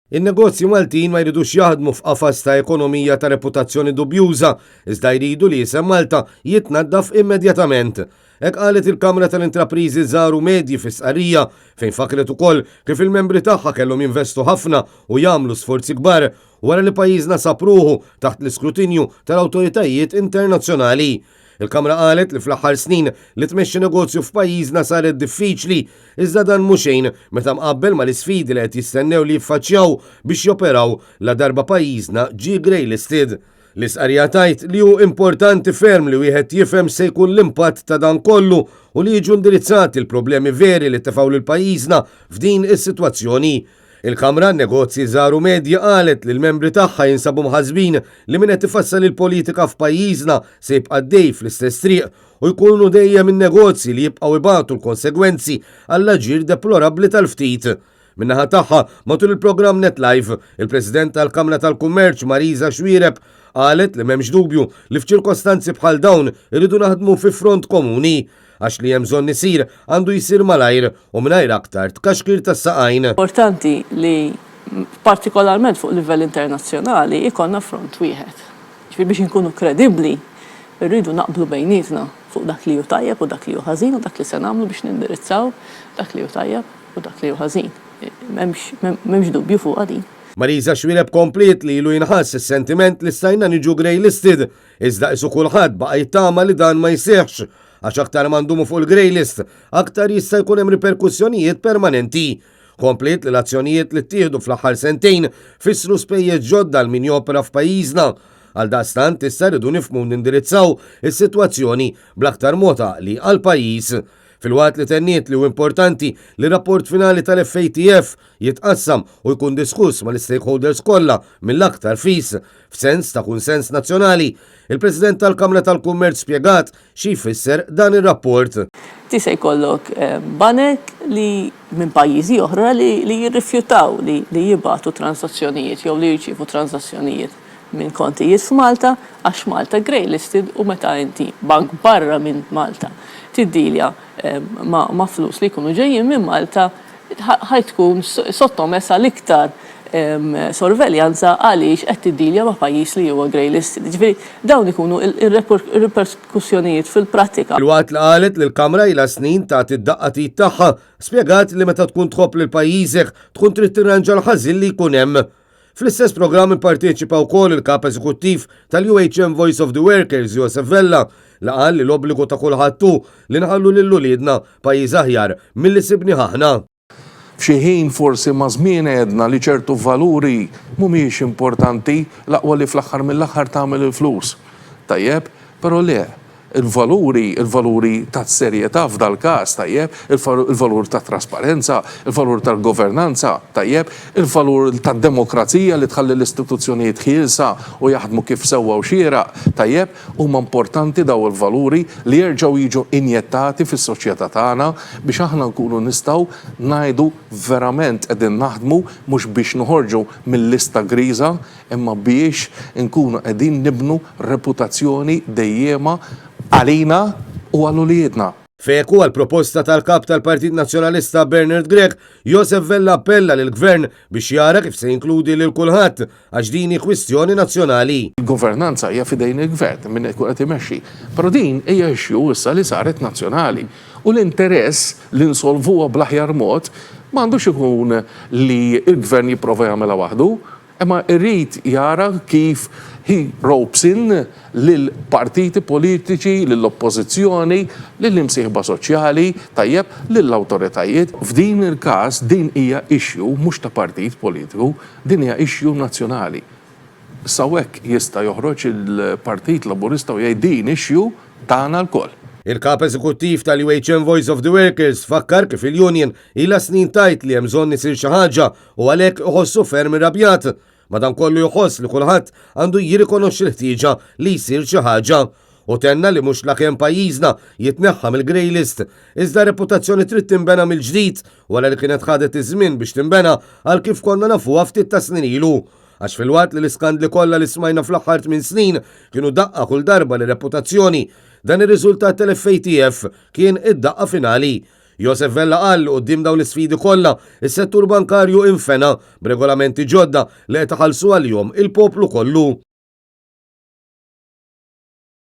In-negozji Maltin ma jridux jaħdmu f'qafas ta' ekonomija ta' reputazzjoni dubjuża, iżda jridu li isem Malta jitnaddaf immedjatament. Hekk qalet il-Kamra tal-Intrapriżi Żgħar u Medji fi stqarrija fejn fakkret ukoll kif il-membri tagħha kellhom jinvestu ħafna u jagħmlu sforzi kbar wara li pajjiżna sab ruħu taħt l-iskrutinju tal-awtoritajiet internazzjonali. Il-Kamra qalet li fl-aħħar snin li tmexxi negozju f'pajjiżna saret diffiċli, iżda dan mhu xejn meta mqabbel mal-isfidi li qed jistennew li jiffaċċjaw biex joperaw ladarba pajjiżna ġie greylisted. L-istqarrija tgħid li hu importanti ferm li wieħed jifhem x'se jkun l-impatt ta' dan kollu u li jiġu indirizzati l-problemi veri li tefgħu lil pajjiżna f'din is-sitwazzjoni. Il-Kamra Negozji Żgħar u Medji qalet li l-membri tagħha jinsabu mħassbin li min qed ifassal il-politika f'pajjiżna se jibqa' għaddej fl-istess triq u jkunu dejjem in-negozji li jibqgħu ibatu l-konsegwenzi għall-aġir deplorabbli tal-ftit. Min-naħa tagħha, matul il-programm Net Live, il-President tal-Kamra tal-Kummerċ Marisa Xuereb qalet li m'hemmx dubju li f'ċirkostanzi bħal dawn irridu naħdmu fi front komuni għax li hemm bżonn isir għandu jsir malajr u mingħajr aktar tkaxkir tas-saqajn. Importanti li partikolarment fuq livell internazzjonali jkollna front wieħed. Ġifieri biex inkunu kredibbli rridu naqblu bejnietna fuq dak li hu tajjeb u dak li hu ħażin u dak li se nagħmlu biex nindirizzaw dak li hu tajjeb u dak li hu ħażin. M'hemmx dubju fuqha din. Marisa Xuereb kompliet li ilu jinħass is-sentiment li stajna niġu grey listed, iżda qisu kulħadd baqa' jittama li dan ma jseħħx għax aktar ma ndumu fuq il-grey list, aktar jista' jkun hemm riperkussjonijiet permanenti. Kompliet li l-azzjonijiet li ttieħdu fl-aħħar sentejn fissru spejjeż ġodda għal min jopera f'pajjiżna. Għaldaqstant issa rridu nifhmu u nindirizzaw is-sitwazzjoni bl-aktar mod għaqli għall-pajjiż. Filwaqt li tenniet li hu importanti li rapport finali tal-FATF jitqassam u jkun diskuss mal-istakeholders kollha mill-aktar fis, f'sens ta' kunsens nazzjonali, il-President tal-Kamra tal-Kummerċ spjegat xi jfisser dan ir-rapport. Inti se jkollok banek li minn pajjiżi oħra li jirrifjutaw li jibagħtu transazzjonijiet jew li jirċievu transazzjonijiet minn kontijiet f'Malta għax Malta grey listed u meta inti bank barra minn Malta tiddilja ma' flus li jkunu ġejjin minn Malta ħa tkun sottomess għal iktar sorveljanza għaliex qed tiddilja ma' pajjiż li huwa grey listed. Jiġifieri dawn ikunu r-riperkussjonijiet fil-prattika. Filwaqt li qalet li l-Kamra ilha snin tagħti d-daqqa t'id tagħha, spjegat li meta tkun tħobb lil pajjiżek tkun trid tirranġa l-ħażin li jkun hemm. Fl-istess programm ipparteċipa wkoll il-Kap Eżekuttiv tal-UHM Voice of the Workers Josef Vella li qal li l-obbligu ta' kulħadd hu li nħallu lil uliedna pajjiż aħjar milli sibnih aħna. F'xi ħin forsi maż-żmien għedna li ċertu valuri mhumiex importanti, l-aqwa li fl-aħħar mill-aħħar tagħmel il-flus. Tajjeb? Però le, Il-valuri, il-valuri tas-serjetà f'dal-każ, tajjeb, il-valur tat-trasparenza, il-valur tal-governanza, tajjeb, il-valur tad-demokrazija li tħalli l-istituzzjonijiet ħielsa u jaħdmu kif sewwa u xieraq, tajjeb, huma importanti dawn il-valuri li jerġgħu jiġu injettati fis-soċjetà tagħna biex aħna nkunu nistgħu ngħidu verament qegħdin naħdmu mhux biex noħorġu mil-lista griża imma biex inkunu qegħdin nibnu reputazzjoni dejjiema għalina u għal uliedna. F'eku għall-proposta tal-Kap tal-Partit Nazzjonalista Bernard Grech, Josef Vella appella lill-Gvern biex jara kif se jinkludi lil kulħadd għax din hi kwistjoni nazzjonali. Il-governanza hija f'idejn il-Gvern, min ikun qed imexxi. Però din hija issue issa li saret nazzjonali. U l-interess li nsolvuha bl-aħjar mod m'għandux ikun li l-Gvern jipprova jagħmilha waħdu. Imma jrid jara kif he ropes in lill-partiti politiċi, lill-oppożizzjoni, lill-imsieħba soċjali, tajjeb, lill-awtoritajiet. F'din il-każ din hija issue mhux ta' partit politiku, din hija issue nazzjonali. Issa hawnhekk jista' joħroġ il-Partit Laburista u jgħid din issue tagħna lkoll. Il-Kap Eżekuttiv tal-UHM Voice of the Workers fakkar kif il-union ilha snin tgħid li hemm bżonn isir xi ħaġa u għalhekk iħossu ferm irrabjat. Madankollu jħoss li kulħadd għandu jirrikonoxxi l-ħtieġa li jsir xi ħaġa. U tenna li mhux lakemm pajjiżna jitneħħa mill-grey list, iżda reputazzjoni trid tinbena mill-ġdid wara li kienet ħadet iż-żmien biex tinbena għal kif konna nafuha ftit ta' snin ilu. Għax filwaqt li l-iskandli kollha li smajna fl-aħħar tminn snin kienu daqqa kull darba lir-reputazzjoni, dan ir-riżultat tal-FATF kien id-daqqa finali. Josef Vella qal li quddiem dawn l-isfidi kollha, is-settur bankarju infena b'regolamenti ġodda li qed iħallsu għalihom il-poplu kollu.